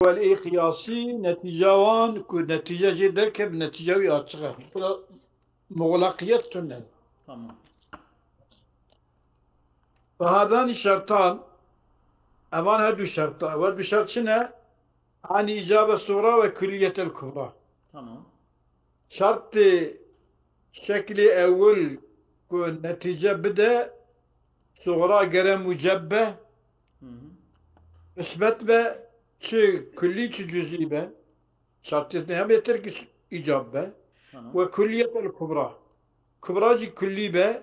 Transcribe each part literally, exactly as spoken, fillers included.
welê qiyasî, netîca wan ku netîce jê derkeve, netîca wî açiq e. Muxlaqiyet tune. Tamam. Ve hadanî şertan, evan her du şerta. Ev du şert çi ne? Anî îcabe suxra ve kulliyetel kubra. Tamam. Şertê şeklê ewil ku netîce bide, suxra gere muceb be, Hı hı. nisbet be, çi kullî çi cüzî be. Şertê ne bêtir ki îcab be. Tamam. Ve kulliyetel kubra. Kubra jî kullî be.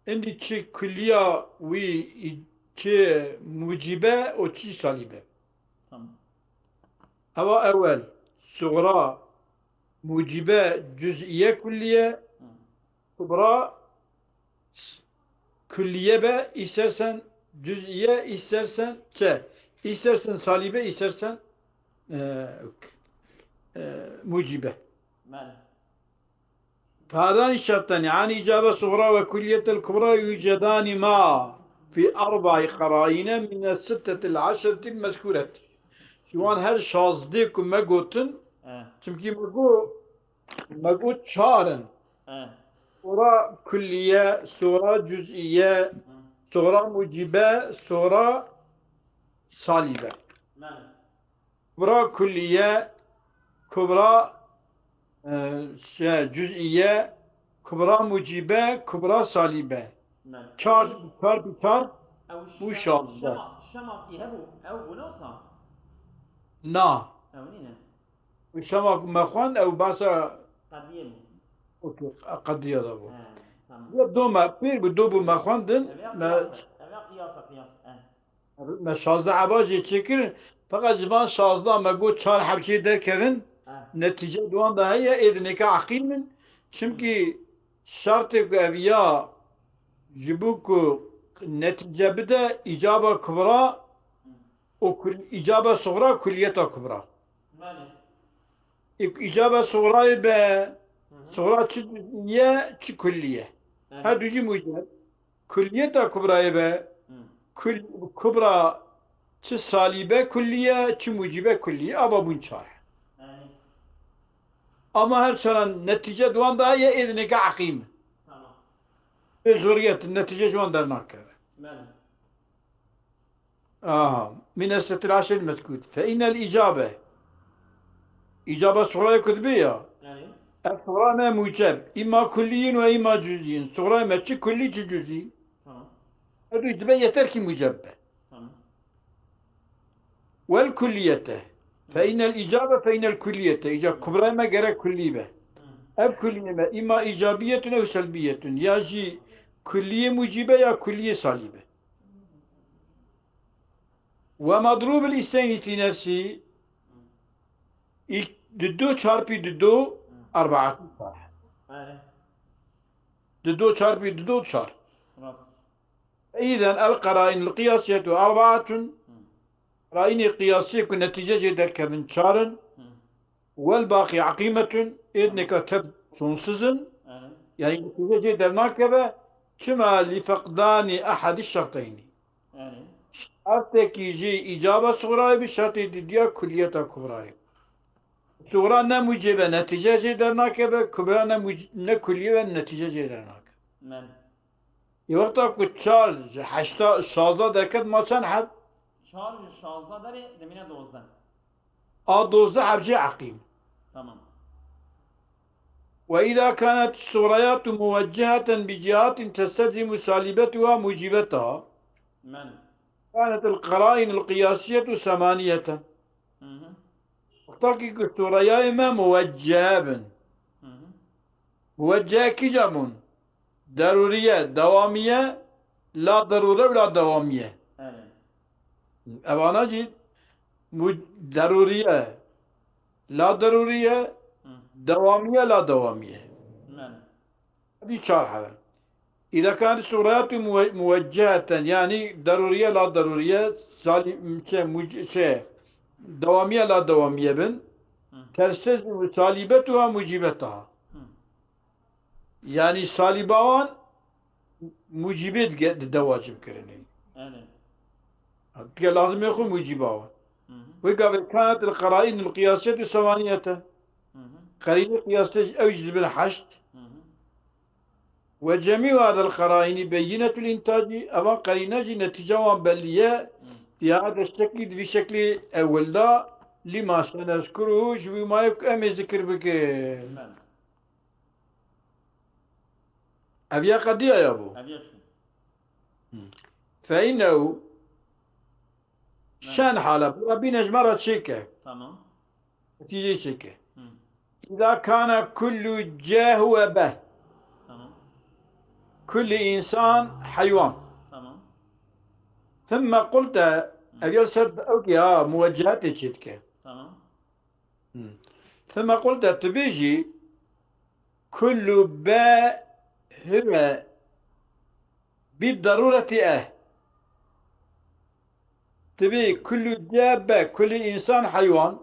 Îndî çi kulliya wî, çi mucîbe û çi salîbe. Tamam. Eva ewel, suxra mucîbe cüz'iye kulliye, Hı. kubra s-, kulliye be, îstersen cüz'iye, îstersen çe, îstersen salîbe, îstersen, e, k-, e, mucîbe. Belê. Fehadani şertani, yani îcabe suxra ve kulliyetel kubra yucedani ma fi arba'i qaraine mine sittetil aşretil mezkuret. Ji wan her şazdê ku me gotin, He. çimkî me got, me got çar in. He. Suxra kulliye, suxra cüz'iye, Hı. suxra mucîbe, suxra salîbe. Belê. Kubra kulliye, kubra, e, şey, cüz'iye, kubra mucîbe, kubra salîbe. Belê. Çar, çar bi çar, Ew bu şe-, şazdeh. Şema, şema ki hebû, ew bûne wisa? Na. Ew nîne. Û şema ku me xwend, ew behsa Qediyê bû. Okey, qediya da bû. He, tamam. Ya do me, pêr bû, do bû me xwendin, Ev ya me qiyas e, ev ya qiyas e, qiyas. He. Me şazdeh eba jê çêkirin. Feqet ji van şazdeh me got çar heb jê derkevin. Eh. Netîce di wan de heye, ê dinêke eqîm in. Çimkî şertê ku ev ya ji bo ku netîce bide, îcaba kubra û kul-, îcaba suxra, kulliyeta kubra. Belê. Î-, îcaba suxrayê be, Hı hı. suxra çi ye, çi kulliye. Belê. Her du jî mucib. Kulliyeta kubrayê be, Hı. kul-, kubra çi salîbe kulliye, çi mucîbe kulliye, ava bûn çar. Yanî. Ama her çaran netîce di wan de heye, ê dinêke eqîm. Tamam. Bê zoriyet, netîce ji wan dernakeve. Belê. Aha. Min essetil aşel mezkût. Fe innel îcabe. Îcaba suxrayê ku dibe ya. Yanî. Ev suxra me muceb. Îma kulliyîn ve îma cüzîn. Suxrayê me çi kullî çi cüzî. Tamam. Ev dibe yeter ki muceb be. Tamam. Wel kulliyete. Fe innel îcabe fe innel kulliyete. Îca kubrayê me gerek kullî be. Hı. Ev kulliyê me îma îcabiyetun ew selbiyetun. Ya jî kulliyê mucîbe ya kulliyê salîbe. Ve madrûbil îsneyni fî nefsî, ilk, di du çarpî di du, erbaatun çar. Erê. Di du çarpî di du çar. Rast. Îzen el qeraînul qiyasiyetu erbaatun. Hı. Qeraînê qiyasiyê ku netîce jê derkevin çar in. Hı. Wel baqî eqîmetun, êdneka tev sonsuz in. Erê. Yani netîce jê dernakeve, çima li feqdanî ehadî şerteynî. Erê. Şertekî jê îcaba suxrayê bi, şertê didiya kulliyeta kubrayê. Suxra ne mucib e, netîce jê dernakeve, kubra ne muc-, ne kullî be, netîce jê dernakeve. Belê. Ê wexta ku çar ji heşta, şazda derket, ma çend heb? Çar ji şazda derê dimîne dozdeh. A dozdeh heb jê eqîm. Tamam. Ve îza kanet suxrayatu muwecceheten bi cihatin testelzimu salibetuha mucibetaha. Belê. Kanet el qeraîn el qiyasiyetu semaniyeten. Hı hı. Wexta ki ku suxrayayê me muwecceh bin. Hı hı. Muwecceh kîja bûn? Derûriye, dewamiye, la derûre û la dewamiye. Erê. Evana jî mu-, derûriye, la derûriye, Hı. dewamiye, la dewamiye. Belê. Hevî çar hebe. Îza kan suxrayatu muwe-, muwecceheten, yani derûriye, la derûriye, sali-, şey, muc-, şey, dewamiye, la dewamiye bin. Hı. Terstez salîbetuha mucîbetaha. Hı. Yani salîba wan mucîbê dige-, dide wacib kirinê. Erê. Dige lazimê xwe mucîba wan. Hı hı. Wê gavê kanat el qeraîn el qiyasiyet û sewaniyete. Hı hı. Qerînê qiyasiyê ew jî dibin heşt. Hı hı. Ve cemî hadel qeraînî beyyînetul întacî, evan qerîne jî netîca wan bellî ye. Hı. Fi hada şeklî, di vî şeklî ewil da, lima senezkuruhu, ji wî mayê ku em ê zikir bikin. Bele. Ev ya qediya ya bû. Ev ya çû. Hı. Fe innehu Şen hala, bira bîne ji me re çêke. Tamam. Netîceyê çêke. Hı. Îza kana kullu ce huwe be. Tamam. Kulli insan heywan. Tamam. Thumma qulte, Hı. ev ya ser ew ki ha, muweccehetê çêdike. Tamam. Hı. Thumma qulte, tu bêjî, kullu be huwe bi darureti e. Tibî kullu ce be, kulli insan heywan,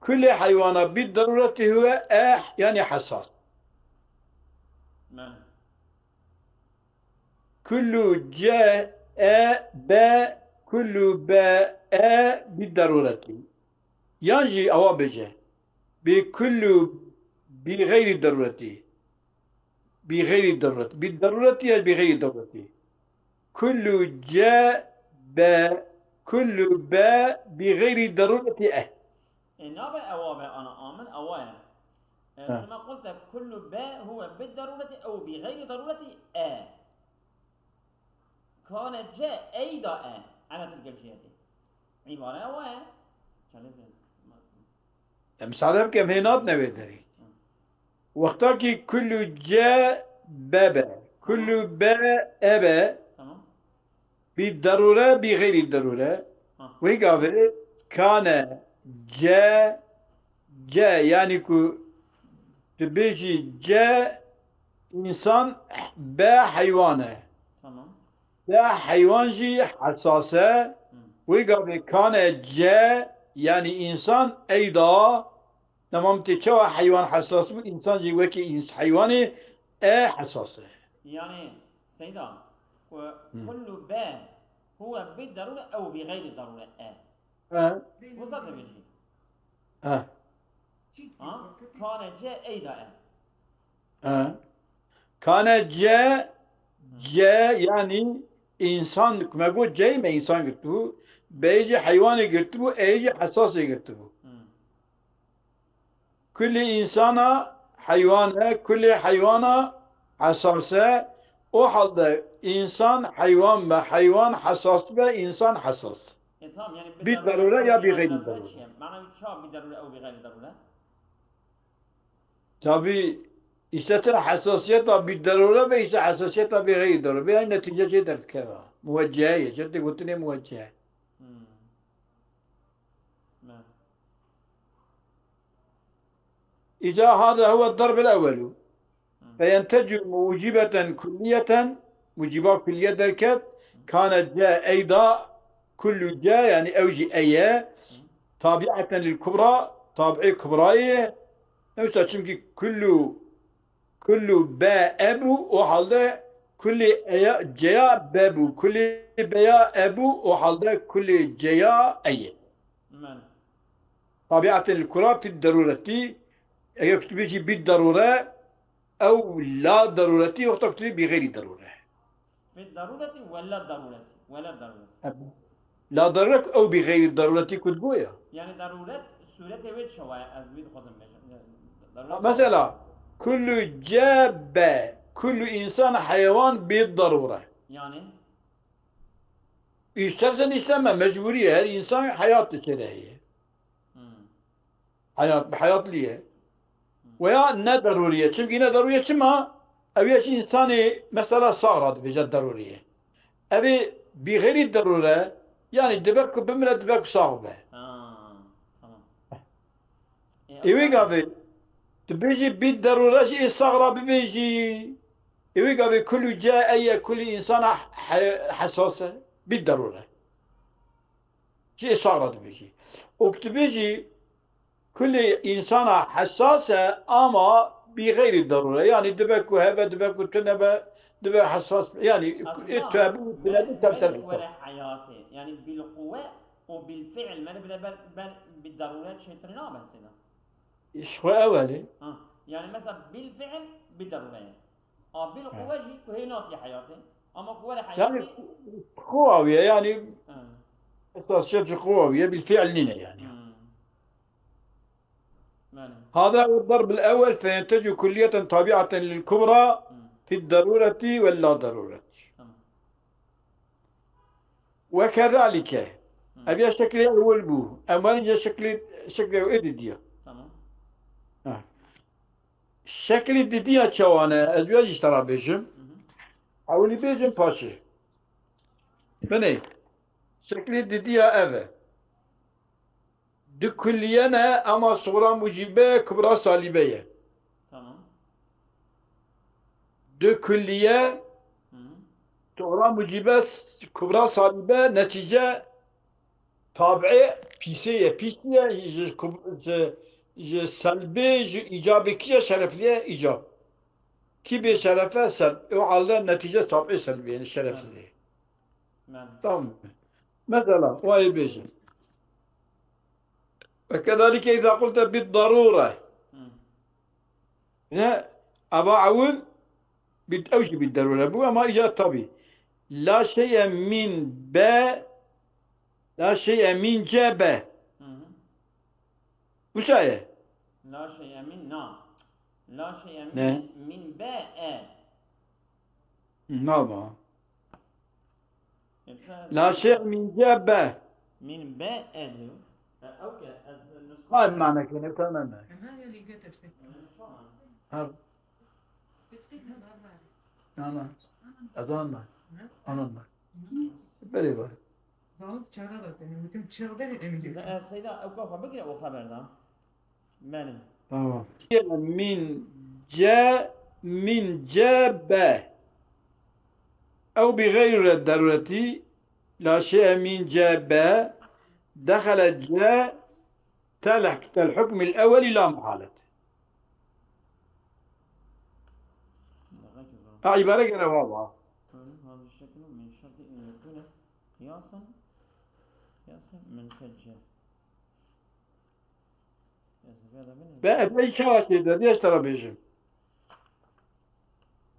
kulli heywana bi darureti huwe e, yani hesas. Bele. Kullu ce e be, kullu be e bi darureti. Yan jî ewa bêje. Bi kullu bi xeyrî darureti. Bi xeyrî daruret. Bi daruretî ya bi xeyrî daruretî. Kullu ce be, kullu be bi xeyrî daruretî e. E, nabe ewa be ana amin, ewa ye. E, Ha. Sima qulte kullu be huwe bi darureti ew bi xeyrî darureti e. Kane ce eyda e. Ene tilkel ciheti. Îbare ewa ye. Çalê be. Em sade bikim, hê nadine wê derê. Wexta ki kullu ce be be, kullu be e be, Tamam. bi darure, bi xeyrî darure. Ha. Wê gavê kane ce, ce, yani ku tu bêjî ce, insan be heywan e. Tamam. Be heywan jî hesas e. Hı. Wê gavê kane ce, yani insan eyda, tamam tê çawa heywan hesas bû, insan jî wekî ins-, heywanê e hesas e. Yani, Seyda, ku Hı. kullu be huwe bi darure ew bi xeyrî darure e. He. Wisa dibêjî. He. Ha? Kane ce eyda e. He. Kane ce, ce, yani insan, me got ceyê me insan girtibû, beyê jî heywanê girtibû, eyê jî hesasê girtibû. Hmm. Kulî insana heywan e, kulî heywana hesas e. O halde insan heywan be, heywan hesas be, insan hesas. E, tamam, yani bir Bir darure darure ya bir bir gayri darure darure. Çi ye? Mana çawa bir darure ew bir gayri darure? Tabi, işte te hesasiyeta bir darure ve işte hesasiyeta bir gayri darure. Yani netice şey derdikeve. Muvecceheye, işte gotinê muvecceh. Hmm. Evet. إذا هذا هو الضرب الأول. فينتج موجبة كلية، موجبة كلية derket, كان جاء أيضا كل جاء, yani ew jî eye, تابعة للكبرى, tabi'ê kubrayê, neyse, çünkü kullu, kullu be e bû, o halde kulli eya, ceya be bû, kulli beya e bû, o halde kulli ceya eye. Men. Tabi'aten lil kura fi darureti, eger tu bêjî bi darure, ew la darureti, wexta ku tu bi xeyrî darure. Bi darureti we la darureti. We la darureti. Ebe. La daruret ew bi xeyrî darureti ku digoya. Yani daruret surete wê çawa ye, ez wî dixwazim bêjim. Daruret Mesela, kullu cebe, kullu insan heywan bi darure. Yani? İstersen isteme, mecburiye. Her insan hayat içinde heye. Hmm. Hayat, bi hayatliye. Veya ne daruriye. Çünkü ne daruriye çima? Ev ya çi insanê mesela sax ra dibêje daruriye. Ev ê bi xeyrî darure, yani dibe ku bimire, dibe ku sax be. Ha, tamam. E, Ê wê o zaman gavê, tu bêjî bi darure jî ê sax ra bibêjî. Ê wê gavê kullu ce eye kullu insana he-, hesas e. Bi darure. Jî ê sax ra dibêjî. Û tu bêjî, kulê însana hesas e, ama bi xeyrî darure. Yani dibe ku hebe, dibe ku tune be, dibe hesas, yani Aslında tu hebû, tu nebû, tevser bike. Were heyatê. Yani bilquwe O bil fiil, mene bile ber, ber bi darure çêtir nabe seyda. Ji xwe ewelê. Ha. Yani mesela bil fiil bi darure ye. A bil quwe jî ku hê natiye heyatê. Ama ku were heyatê. Yani xwe awiye yani. Ha. Esas şey ji xwe awiye bil fiil nîne yani. Hmm. Yani. هذا هو الضرب الأول فينتج كلية تابعة للكبرى في الضرورة واللا ضرورة. Tamam. وكذلك. Ev ya şeklê ewil bû. Em werin ya şeklê, şeklê ewil didiya. Tamam. Ha. Şeklê didiya çawane, ez ya jî ji te re bêjim. Ewilî bêjim paşê. Binê. Şeklê didiya ev e. Du kulliye ne ama suxra mucibe kubra salibe ye. Tamam. Du kulliye Hı hı. suxra mucibe s-, kubra salibe netice tabi'ê pîsê ye. Pîs ye ji kub-, ji, ji selbê, ji îcabê kî ye şerefliye? Îcab. Kî bê şerefe? Selb. O halde netice tabi'ê selbê yani şerefsizê. Yani. Tamam. Mesela, wayê bêjin. Ve kedalike izâ qulte bid darure. Hı. Ne? Eva ewil bid, ew jî bid darure bû ama îca tabî. La şey'e min be, la şey'e min ce be. Hı hı. Wisa ye? La şey'e min na. La şey'e Ne? Min, min be e. Nama. Yoksa La şey'e min ce be. Min be e diyor. E, okey. Ez nusxa Hay mane kene tamam. Aha, yolî götürsün. Her Hepsi kadar var. ana. Adan mı? Anan mı? Beri var. Davut çağıra da demin. Bütün çığ verin emecek. E, Seyda, ew ka xwe bigire, o xeber da. Benim. Tamam. Min ce, min ce be. Ew bi gayri darureti, la şey'e min ce be, dehale ce, tel, tel hukmil eweli la muhalet. Ha, ibare gene var var. Könül hazır şekilde min şerti in yekune kıyasen, kıyasen mültecce. Be, be çawa şey dedi, işte bêjim.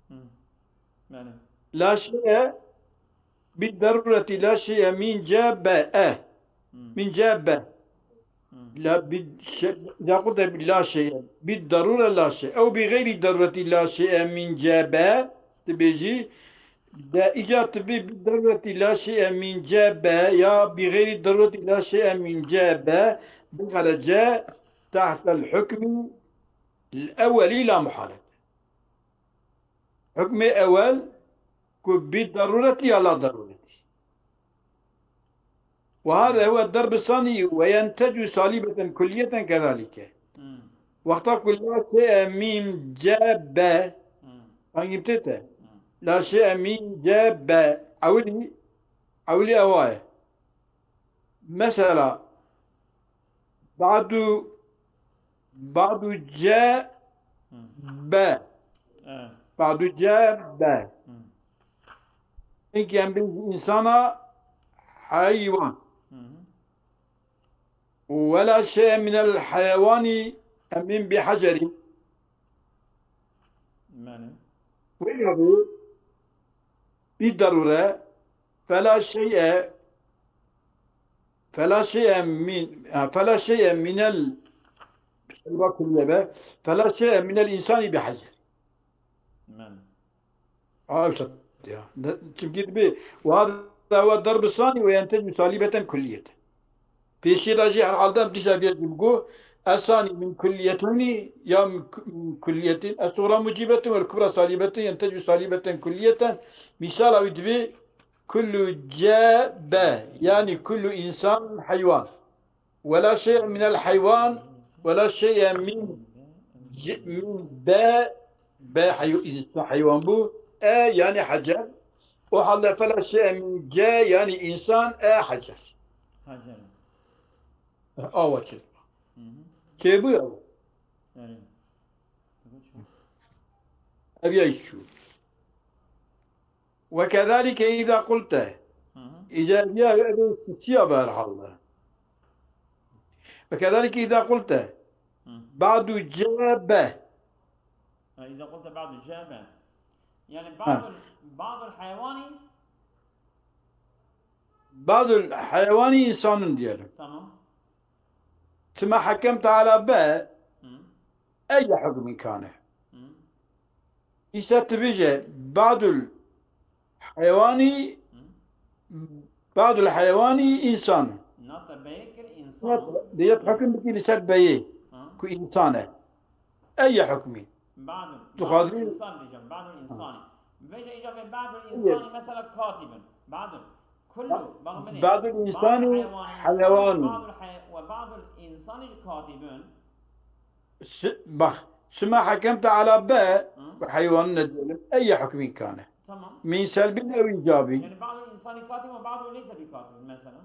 Hı. Yani. La şey'e, bi darureti la şey'e min ce be, e. Hı. Min ce be. Hı. La bi şey, ya qultu bi la şey'e. Bi darure la şey. Ew bi gayri darureti la şey'e min ce be. Dibêjî, de îca tibi bi darureti la şey'e min ce be ya bi gayri darureti la şey'e min ce be. Dexele ce tahtel hukmi eweli la muhalet. Hukmê ewel ku bi darureti ya la darureti. Ve hâzâ huve derb-i sanî ve yentecu salîbeten kulliyeten kezalike. Hmm. Wexta ku la şey'e mîm ce be, Hmm. hangî bi tê te? Hmm. La şey'e mîm ce be. Ewilî, ewilî ewa ye. Mesela, ba'du, ba'du ce Hmm. be. Evet. Ba'du ce be. Hmm. Hinkî em bêjin însana heywan. Hı hı. Wela şey'e minel heywanî emin bi hacerî. Yani. Wê yabû bi darure fela şey'e fela şey'e min ha, fela şey'e minel şerba kulliye be fela şey'e minel insani bi hacer. Yani. Aa, işte ya. Ne, çünkü bir ve hâzâ huve derb-i sanî ve yentecu salîbeten kulliyeten. Pêşî de jî herhalde em dîsa vê jî bigo, esanî min kulliyetenî ya min ku-, min kulliyetin, esûra mucîbetin ve kubra salîbetin, yentecu salîbeten kulliyeten. Misala wî dibê kullu ce be, yani kullu insan heywan. Wela şey'e minel heywan, wela şey'e min ce-, min be, be heyw-, insan heywan bû. E, yani hacer. O halde fela şey'e min ce, yani insan, e, hacer. Hacer. Awa çêbû. Hı hı. Çêbû ya. Yani. Ev ya çû. Ve kezalike îza qulte. Hı hı. Îca ev ya, ev çiya be her hal de. Ve kedalike îza qulte. Hı. Ba'du ce be. Ha, îza qulte ba'du ce be. Yani Ha. ba'dul, ba'dul hayvani Ba'dul hayvani insanın diyelim. Tamam. Tüme hakemte ala be. Hı. Ey hukmin kane. Hı. Îsa tu bêje ba'dul hayvani, Hı. ba'dul hayvani insan. Nata beyê kir insan. Nata, diyet hüküm bikî li ser beyê. Hı. Ku insan e. Ey hukmî. Ba'dul. Tu Ba'dul xwazî insan diyeceğim. Ba'dul insani. Veja ica ve ba'dul insani mesela katibun. Ba'dul. Kullu. Bak bine. Ba'dul insani hayvani. Ba'dul hay-, ve ba'dul insani katibun. Si-, bak, suma hakemte ala be, Hı. ve hayvanın ne diyelim? Ey hükmî kane. Tamam. Min selbin ew icabin. Yani ba'dul insani katibun ve ba'dul leyse bi katibun mesela.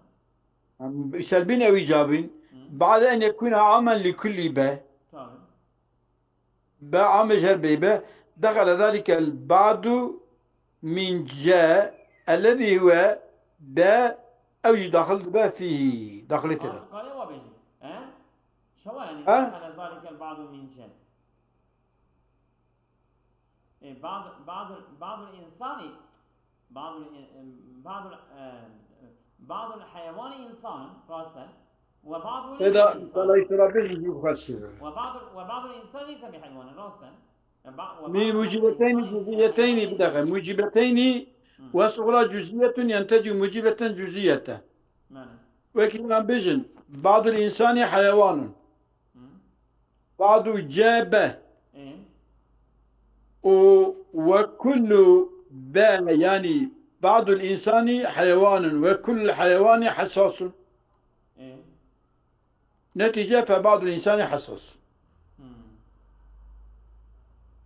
Yani, selbin ew icabin. Hı. Ba'de en yekuna amen li kulli be. Tamam. Be amê ji her bey be. Dexele zalikel ba'du min ce ellezî huve be ew jî daxil dibe fîhî. Daxilê tê de. Artık kare wa bêjî. He? Şewa yani. Ha? Dexele zalikel ba'du min ce. E, ba'du, ba'du, ba'dul insani, ba'dul in-, e, ba'dul, e, ba'dul hayvani insanın, rast e. Ve ba'du Eda, leyse bi insan. Sana işte Rabbi yüzü bu kadar şey. Ve ba'dul, ve ba'dul insan leyse bi hayvanin, rast e. E, ba-, ve Min ba'dul mucibeteyni insani cüziyeteyni, bir dakika. Mucibeteyni Hı. ve suğra cüziyetun yentecu mucibeten cüziyeten. Yani. Wekî lan bêjin, ba'dul insani haywanun. Hı. Ba'du ce be. E? Û ve kullu be, yani ba'dul insani haywanun ve kullu hayvani hassasun. E? Netice fe ba'dul insani hassas. Hmm.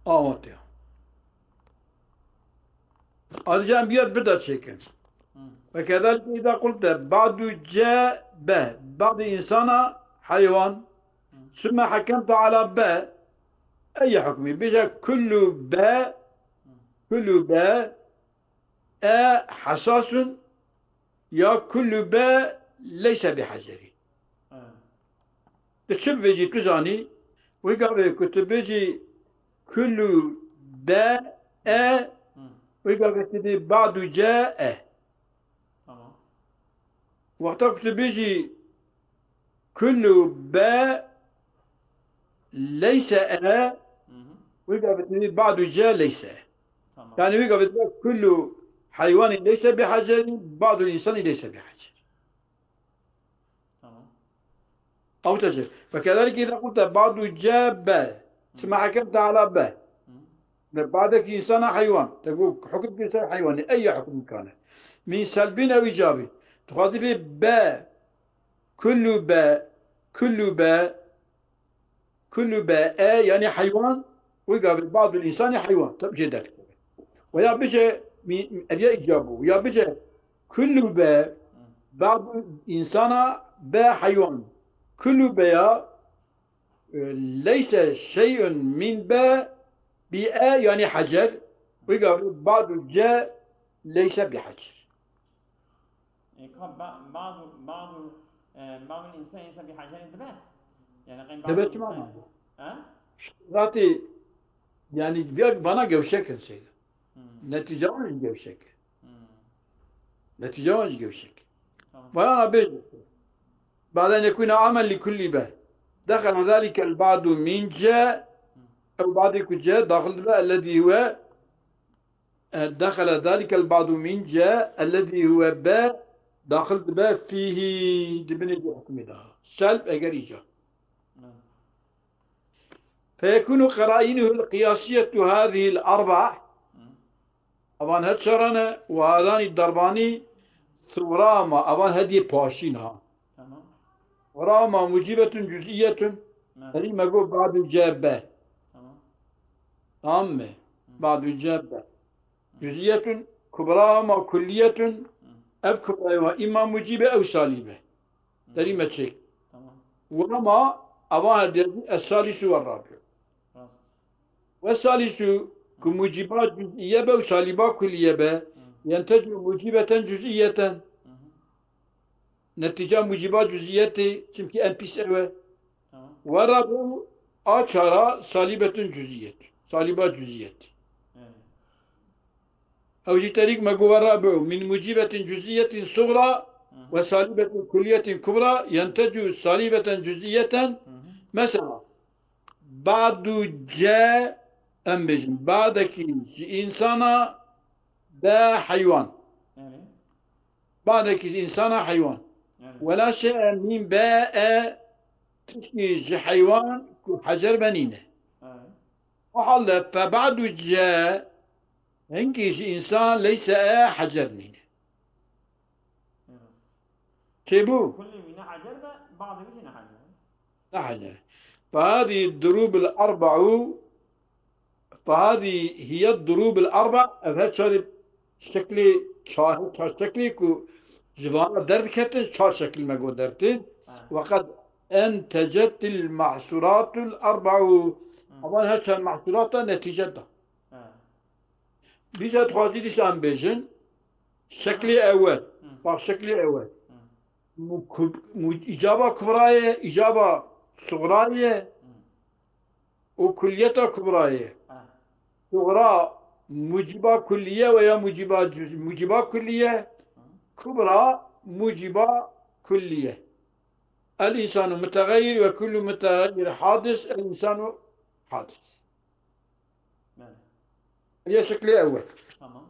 Awat ya. Ayrıca bir yerde bir daha çekin. Hmm. Ve kedalike idâ kulte ba'du ce be. Ba'du insana hayvan. Hmm. Sümme hakemte ala be. Ey hukmi. Bêje kullu be. Hmm. Kullu be. E hassasun. Ya kullu be leyse bi haceri. Ha. Tu çi bibêjî tu zanî? Wî gavê ku tu bêjî kullu be e, Hı. wî gavê tu dê ba'du ce e. Tamam. Wexta ku tu bêjî kullu be leyse e, Hı hı. wî gavê tu dê ba'du ce leyse e. Tamam. Yani wî gavê tu dê kullu haywanî leyse bi haceri, ba'du insanî leyse bi haceri. Tamam. Ew te çi? Ve kedalike îza kulte ba'du ce be. Hı. Sümme hakemte ala be. Hı. Ve ba'dekî insana haywan. Te got hukm kir ser haywanî. Ey hukm kane. Min selbin ew icabin. Tu xwazî vê be. Kullu be. Kullu be. Kullu be e, yani haywan, wî gavê ba'dul insani haywan. Tabi jê derdikeve. Ve ya bice mi-, ev ya icab bû. Ya bice kullu be ba'dul insana be haywan. Kullu be ya, e, leyse şey'un min be bi e, yani hacer. Wî gavê ba'dul ce leyse bi hacer. E, ka ba-, ba'du, ba'du, e, ba'dul insan insan bi hacerin dibe. Yani qeyn Dibe ba'dul çima insan ma? insan. Ha? Zatî, yani, vê-, vana gewşek in seyda. Hmm. Netice wan jî gewşek e. Hmm. Netice wan jî gewşek e. Tamam. Vana bêje. Ba'de en yekuna amen li kulli be. Dexele zalikel ba'du min ce. Hmm. Ew ba'dê ku ce daxil dibe ellezî huve E, dexele zalikel ba'du min ce ellezî huve be daxil dibe fîhî, di binê vê hukmê de. Selb eger îca. Feyekûnu qerainuhul qiyasiyetu hâzihil arba. Avan her çaran e û hadanî darbanî suğra ma, avan hediyê paşîn ha. Tamam. Suğra ma mucibetun cüz'iyetun. Evet. Herî me got ba'du ce be. Tamam. Tamam mı? Hı. Ba'du ce be. Cüz'iyetun, kubra ma kulliyetun. Hı. Ev kubrayê wa îma mucîbe ew salîbe. Hı. Derî me çêk. Tamam. Wa ma, avan her derdî es-salisu ve rabi'u. Rast. Ve salisu, ku muciba cüz'iye be û saliba kulliye be, Hı. yentecu mucibeten cüz'iyeten. Hı. Netîca mucîba cuziyetê, çimkî en pîs ew e. Tamam. Ve rabi'u, a çara salîbetun cuziyet. Salîba cuziyet. Yani. Ew jî terîk me got ve rabi'u min mucîbetin cuziyetin sugra Hı hı. ve salîbetin kulliyetin kubra yentecu salîbeten cuziyeten. Hı hı. Mesela, ba'du ce, em bêjin, ba'dekî ji însana be heywan. Yani. Ba'dekî ji însana heywan. Yani. Wela şey'e min be e tiştî ji heywan ku hecer be nîne. Yani. O halde fe ba'du ce hingî ji însan leyse e hecer nîne. Evet. Çêbû? Kulî wî ne hecer be, badî wî jî ne hecer. Ne hecer. Fehadî durûbil erba'u, fehadî hiye durûbil erba, ev her çarê şeklê çar, çar şeklê ku ji vana derdiketin, çar şekil me got dertin. Ha. Weqed entegetil mahsuratul erba'u. Hı. Evan her çar mahsurata netîce da. Ha. Dîsa dixwazî dîsa em bêjin, şeklê ewel, Hı. bak şeklê ewel. Hı. Mu-, kub-, mu-, îcaba kubra ye, îcaba sugra ye Hı. û kulliyeta kubra ye. Ha. Sugra muciba kulliye veya muciba cüz-, muciba kulliye, Hı. kubra muciba kulliye. El insanu mutegayyir ve kullu mutegayyir hadis, el insanu hadis. Bele. Ya şeklê ew e. Tamam.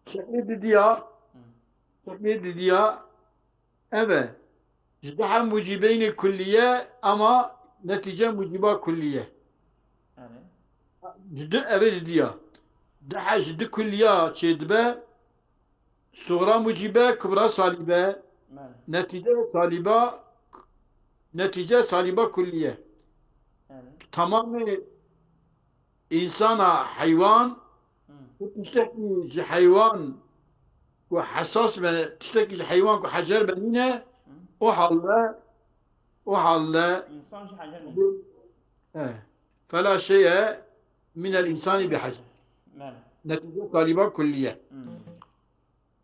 Şeklê didiya, Hı. şeklê didiya ev e. Ji diha mucîbeynê kulliye ama netîce mucîba kulliye. Yani. Ji di, ev ê didiya. Diha ji di kulliya çêdibe, sugra mucîbe, kubra salîbe. Bele. Netîce salîba, netîce salîba kulliye. Yani. Tamamê însana heywan, Hı. û tiştekî ji heywan ku hesas be, tiştekî ji heywan ku hecer be nîne, Hı. o halde, o halde İnsan jî hecer nîne. Eh, fela şey'e minel insani bi hecer. Bele. Netîce salîba kulliye. Hı.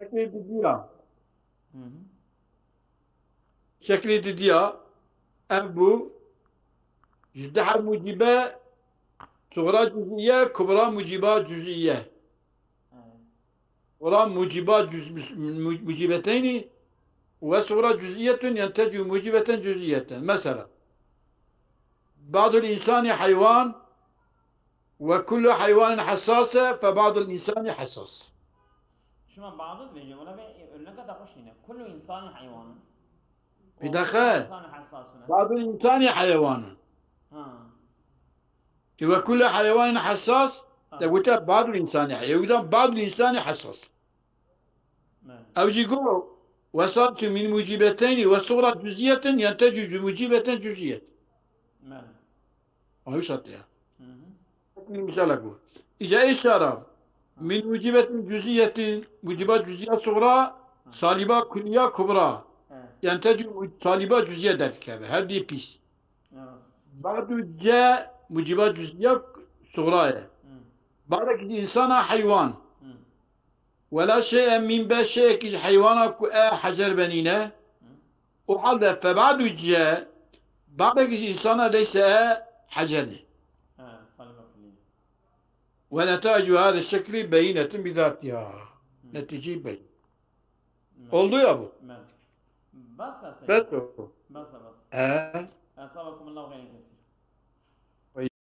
Şeklê didiya. Hı hı. Şeklê didiya ev bû. Ji diha mucîbe sugra cuzîye, kubra mucîba cuzîye. Evet. Sugra mucîba cuz-, mu-, mucîbeteynî ve sugra cuzîyetun yentecu mucîbeten cuzîyeten. Mesela, ba'dul insani heywan, Ve kullu heywanin hessase fe ba'dul insani hessas. Şima ba'du dibêje, wela vê örneka te xweş nîne. Kullu insani heywanun. Bir dakika. Insani hessasun. Ba'dul insani heywanun. Ha. E, ve kullu heywanin hessas, Ha. te gote ba'dul insani heywanun. Wî de ba'dul insani hessas. Bele. Ew jî got, "Wesaltu min mucîbeteyni ve sugra cuzîyetin yentecu mucîbeten cuzîyet." Bele. Ew wisa te ya. Hı hı. Min misala got. Îca ê şara. Min mucîbetin cuzîyetin, mucîba cuzîya sugra, Hı. salîba kulliya kubra. He. Yentecu mu-, salîba cuzîye derdikeve. Her dî pîs. Evet. Ba'du ce mucîba cuzîya sugra ye. Hı. Ba'dekî însana heywan. Hı. Wela şey'e min be, şey'ekî ji heywana ku e hecer be nîne. Hı. O halde fe ba'du ce, ba'dekî ji însana leyse e hecer ne. He, salîba kulliye. Ve netaicu hada şekli beyinetun bizatiha. Hı. Netîcî beyin. Hı. Oldu ya bu. Me. Bes e. Bes o. Bes e, bes. He. Esabakumullahu hayran kesir.